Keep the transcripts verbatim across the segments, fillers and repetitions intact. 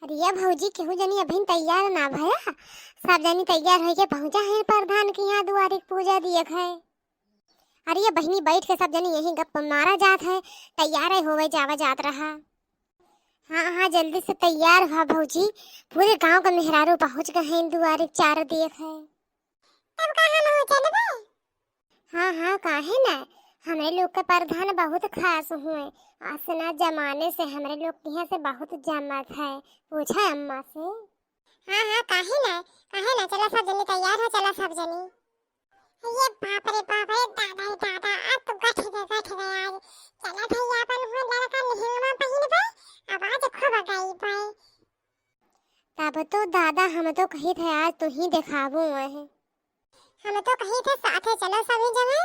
अरे ये भौजी, केहू जनी अभिन तैयार ना भया, सब जनी तैयार होइके पहुँचा है प्रधान के यहाँ दुआरी के पूजा दिए है। अरे ये बहिनी, बैठ के सब जनी यही गप मारा जात है, तैयार है होवे जावा जात रहा। हाँ हाँ, जल्दी से तैयार हुआ भौजी, पूरे गांव के मेहरारू पहुँच गए हैं दुआरी के चारो देख है। तब का हम हो चलबे? हाँ हाँ, काहे ना, हमरे लोग के प्रधान बहुत खास हुए, असना जमाने से हमरे लोग के यहाँ से बहुत जमत है, पूछा अम्मा से। हाँ हाँ, काहे ना, काहे ना, चला सब जनी तैयार हो, चला सब जनी। ये बाप रे बाप रे, दादा रे दादा, आज तो गठ गए, गठ गए आज। चला भैया, अपन हुआ लड़का लहंगवा पहिन बे, अब आज खूब गई बे। तब तो दादा, हम तो कही थे आज तू ही देखाबू है। हम तो कही थे साथे चलो सभी जने,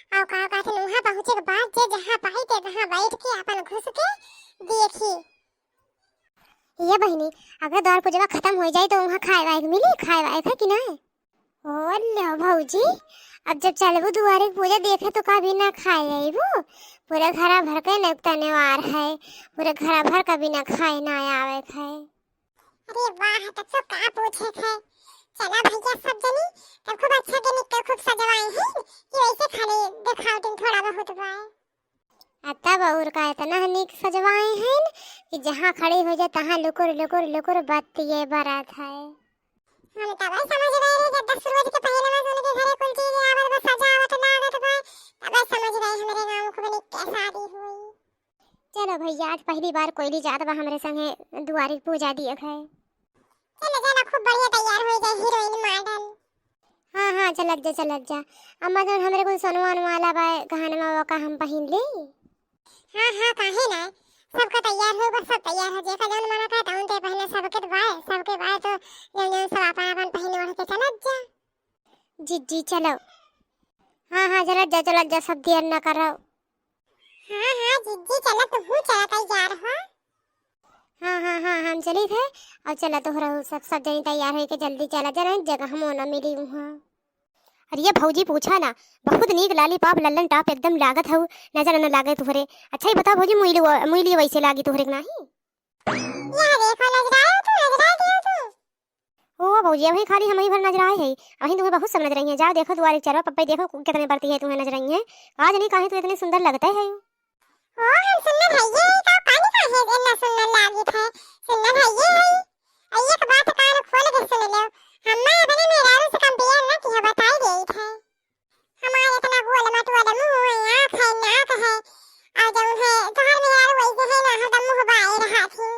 और का कहते हैं, वहाँ पहुँचे के बाद जे जहाँ पाई ते वहाँ बैठ के अपन घुस के देखी। ये बहिनी, अगर द्वार पूजवा खत्म हो जाए तो वहाँ खाए वाए के मिली, खाए वाए के कि नहीं? ओ लो भौजी, अब जब चलबू दुआरे के पूजा देखे तो का बिना खाए अइबू? पूरे घरा भर के नेवता नेवार है, पूरे घरा भर का बिना खाए ना आवे के है। अरे वाह, तब तो का पूछे थे। चला भैया सब जनी, तब खूब अच्छा के निक के खूब सजवाए हैं कि वैसे खाली देखावटी थोड़ा बहुत बाय। आ तब और का इतना नीक सजवाए हैं कि जहाँ खड़ी हो जाए तहाँ लुकुर लुकुर लुकुर बत्तिये बरत है। हम तब समझ गए रहे जब दस रोज के पहले बस उनके घरे कुल चीज आवत बस सजावट लागत बा, तब समझ गए हमरे गाँव खूब नीक के शादी हुई। चलो भैया, आज पहली बार कोयली जात बा हमरे संगे दुआरी पूजा दिए है। चलो चलो, खूब बढ़िया तैयार हो जाए हीरोइन मॉडल। हाँ हाँ, चलत जा चलत जा। अम्मा जौन हमरे कुल सोनवा वनवा वाला बा गहनवा, वो का हम पहिन ली? हाँ हाँ, काहे ना, सबका तैयार हो, बस सब तैयार हो, जेका जौन मना करे तौन ते पहने, सबके तो बाय, सबके बाय तो जौन जौन सब अपन अपन पहिन ओढ़ के चलत जा। जी जी, चलो। हाँ हाँ, चलत जा चलत जा, सब देर न करो। हाँ हाँ जिज्जी, चला तुहू चला तैयार हो। हाँ हाँ हाँ, हम चली थे। और चला तोहरा सब सब जनी तैयार होइके जल्दी चला, जरा जगह हमो न मिली वहाँ। अरे ये भौजी पूछा ना, बहुत नीक लॉलीपॉप लल्लन टॉप एकदम लागत हऊ, नजर न लागे तोहरे। अच्छा ही बता भौजी, मुइली मुइली वैसे लागी तोहरे के नाही? यह देखो नजराए हो तू, नजराए दियो तू। ओ भौजी, अबही खाली हमही भर नजराए है, अबही तुम्हें बहुत सब नजराई है। जाओ देखो दुआरे के चरवा पप्पई देखो कितने बरती है तुम्हें नजराई है। का जनी काहे तू इतने सुंदर लगते है। ओ हम सुंदर है ये, का कानी काहे इतना सुंदर लागित है, सुंदर है ये है। और एक बात कान खोल के सुन लो, हम्मा अपने मेहरारू से कंपेयर न किया, बताई देई थे। हमारे इतना गोल मटोल मुंह है, आँख है, नाक है, और जौन है तोहर मेहरारू वैसे है ना, हरदम मुंह बाए रहा थी।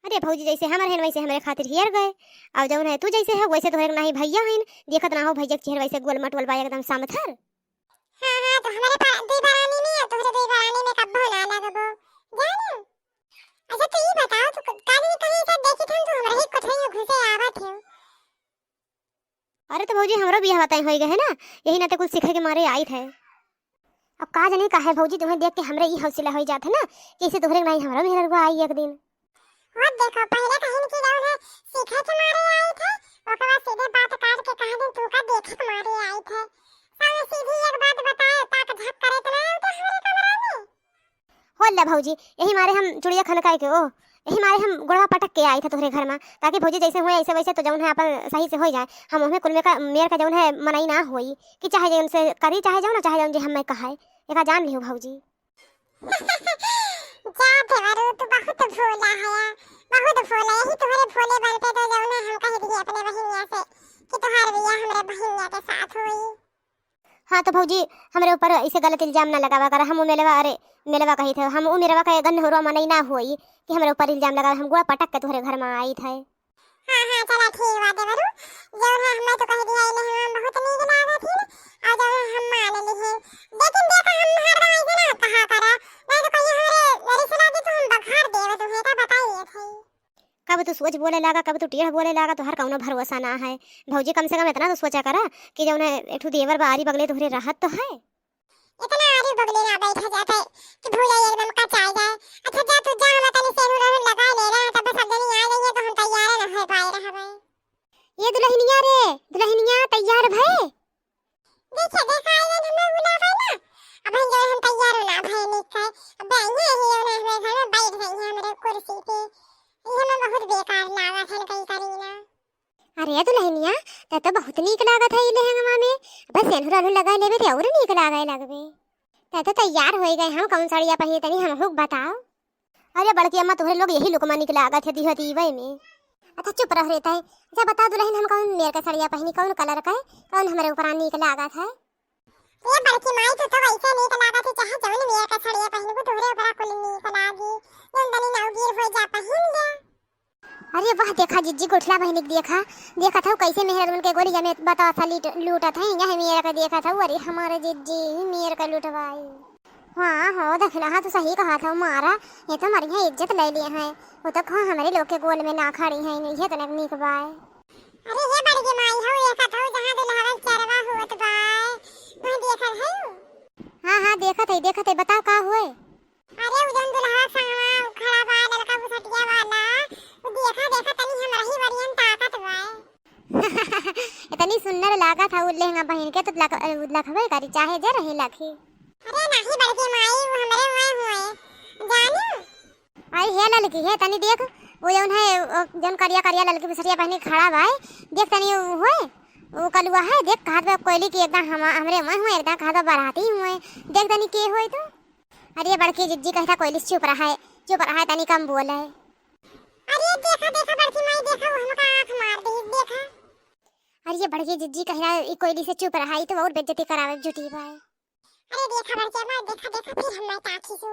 अरे भौजी, जैसे हमर हन वैसे हमरे खातिर हेर गए, और जौन है तू जैसे है वैसे तोहरे नाही भैया हन, देखत ना हो भैया के चेहरा वैसे गोल मटोल बा एकदम समथर। हाँ हाँ, तो हमारे पा-, दुई परानी में और तोहरे दुई परानी में कब्बो ना लगबो, जानो। अच्छा तू ई बताओ, तू क-, काली कहीं से देखी थन, तू हमरा ही कोठरी में घुसे आवत हो। अरे तो भौजी, हमरो बियाह बताई होई गए है ना, यही नाते कुछ सीखे के मारे आई थे। अब का जानी काहे भौजी, तुम्हें देख के हमरे ई हौसला होई जात है ना, कि ऐसे तोहरे नाही हमरो मेहररुआ आई एक दिन। हो देखो, पहले कहीं की जौन है सीखे के मारे आई थे, ओकर बाद सीधे बात काट के कहा दिन तू का देखे के मारे आई थे। सामने सीधी एक बात बताए, ताक झक करे तो ना आते हमारे कमरा में। हो ले भौजी, यही मारे हम चुड़िया खनकाए के ओ, यही मारे हम गोड़वा पटक के आई थे तोहरे घर में, ताकि भौजी जैसे हुए ऐसे वैसे तो जौन है अपन सही से हो जाए, हम उहमें कुल में का मेर का जौन है मनई ना होई कि चाहे जौन से करी, चाहे जौन, चाहे जौन जे हमें कहाए, एका जान लिहो भौजी। जा देवरू, तू बहुत भोला है, बहुत भोला। यही तुम्हारे भोले बल पे तो जौन है हम कह दिए अपने बहिनिया से कि तुम्हारे बियाह हमरे बहिनिया के साथ हुई। हाँ तो भौजी, हमरे ऊपर ऐसे गलत इल्जाम ना लगावा करा। हम उ मेलवा, अरे मेलवा कही थे, हम उ मेलवा का गन्नहुरवा मनई ना होई कि हमरे ऊपर इल्जाम लगावे। हम गोड़ पटक के तोहरे घर में आई थे। हाँ हाँ, चला ठीक बा देवरू, जौन है हमें तो कह दिया, इन्हें हम बहुत नीक लागत ही, और जौन है हम मान ली है। लेकिन देखा, हम हरदम ऐसे ना कहा करा, नहीं तो कहीं हमारे रिश्तेदार जी तो हम बघार देवे तुम्हें, का बताइए थे। कब तू सोच बोले लागा, कब तू टेढ़ बोले लागा, तोहर कौनो भरोसा ना है। भौजी, कम से कम इतना तो सोचा करा कि जौन है एक ठो देवर बा आरी बगले तोहरे रहत तो है। इतना आरी बगले ना बैठा जाता है कि भूला एकदम कचाई जाए। अच्छा जा तू जा, हम तनी सेनुर वेनुर लगा ले रहा, तब सब जनी आ जाइए तो हम तैयार ना हो पाए रहबे। ये दुल्हनिया रे, दुल्हनिया तैयार भए? देखिए, देखा, आइए, हमें बुलावे ना। अब हम जो है, हम तैयार ना भए निक है। अब आइए, ये ना हमारे घर में बैठ गई है हमारे कुर्सी पे। ई हमें बहुत बेकार लागत है, कई करी ना। अरे दुल्हनिया, तै तो बहुत नीक लागत है ई लहंगवा में। बस सेनुर अनुर लगाए लेबे ते और नीक लागे लगबे। तै तो तैयार होई गए, हम कौन सड़िया पहिने तनी हमहू के बताओ। अरे बड़की अम्मा, तोहरे लोग यही लुकमा नीक लागत है दिहती वही में। अच्छा चुप रह रे तै। अच्छा बता दुल्हन, हम कौन मेर का सड़िया पहिनी, कौन कलर का है, कौन हमरे ऊपर नीक लागत है? ए बड़की माई, तू तो वैसे नीक लागत है, चाहे जौन मेर का सड़िया पहिनबू, तोहरे ऊपर कुल नीक लागी। जौन तनी नवगीर हो जा, पहिन ले। अरे वाह, देखा जिज्जी गोठला बहिनी के देखा, देखत हौ कैसे मेहररुन के गोलिया में बतासा लूट-, लूटत है। यह मेर का देखत हौ, अरे हमारे जिज्जी मेर का लुटवाई। हाँ हो दखिला, हाँ तू सही कहत हौ मारा, ये तो मरिया इज्जत ले लिए हैं। वो तो कहो हमरे लोग के गोल में ना खड़ी हैं, ये तो नीक बाय। अरे हे बड़की माई हौ, देखत हौ जहाँ दुल्हन चरवा होत बाय, वहाँ देखत है। हाँ हाँ देखत है, देखत है, बताओ का हुए? अरे उ जौन दुल्हा संगवा खड़ा बा, ललका बुसटिया वाला, उ देखा देखा तनी हमरा ही वरियन ताकत बाय। इतनी सुन्नर लागत है उ लहंगा पहिन के, तो लख-, लखबे करी, चाहे जे रही लखी। अरे नाही बड़की माई, उ हमरे हुए हुए, जानू। आई हे ललकी, हे तनी देख, उ जौन है, उ जौन करिया करिया ललकी बुसटिया पहिने खड़ा बाय, देख तनी उ हुए, उ कलुआ है, देख कहत बा कोयली की एकदम हम, हमरे हुए हुए, एकदम कहत बा बराती हुए, देख तनी के होई तो। अरे बड़की जिज्जी कहता कोयली से चुप रहा है, चुप रहा है, तनी कम बोल है। अरे देखा देखा बड़की माई, देखा उ हमका आँख मार दी, देखा। अरे बड़की जिज्जी कहला ई कोयली से चुप रहा, ई तो और बेइज्जती करावे जुटी बाय। अरे देखा बड़की माई, देखा देखा फिर हम नहीं ताकी सु।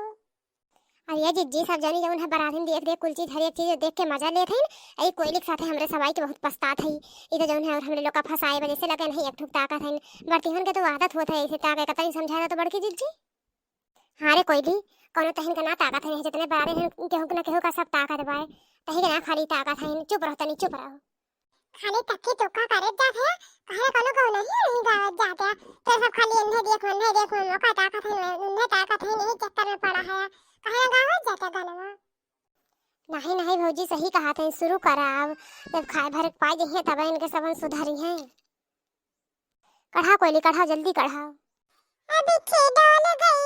अरे जिज्जी, सब जनी जौन है बरातिन देख देख कुल चीज, हर एक चीज देख के मजा लेत हईन। ई कोयली के साथे हमरे सबाई के बहुत पछतात हई। ई तो जौन है और हमरे लोग का फंसाए वजह से लगे नहीं एक ठुक ताकत हईन। बरतिहन के तो आदत होत है ऐसे ताके, कतई समझाए तो बड़की जिज्जी। हाँ रे कोयली, कौनो तहिन का ना ताकत है, जितने बरातिन हैं केहू के ना केहू का सब ताकत बाय। तही के ना खाली ताकत है, चुप रहो तनी, चुप रहो। खाली तक्की तुक्का करे जात है, कहे कोनो को नहीं, नहीं गावत जात है। तो सब खाली इन्हें देख, उन्हें देख, उन्हें का ताकत है, उन्हें ताकत है, यही चक्कर में पड़ा है। कहे गावत जात है गानवा। नहीं, नहीं भौजी, सही कहत है, शुरू करा अब। जब खाए भरे के पाई जइहे तब इनके सबन सुधरी हैं। कढ़ा कोयली, कढ़ा, जल्दी कढ़ा। ओ बिच्छी डोल गई,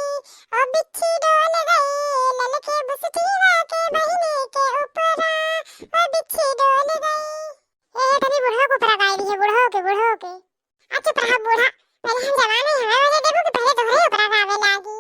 ओ बिच्छी डोल गई, ललके बुसटिया के बहिनी के ऊपरा, ओ बिच्छी डोल गई। ए, तनी बुढ़ऊ के ऊपरा गाई दी है, बुढ़ऊ के, बुढ़ऊ के। आ चुप रहा बूढ़ा, पहले हम जवान है, हमें मजा देबो कि पहले तोहरे ऊपरा गावे लागी।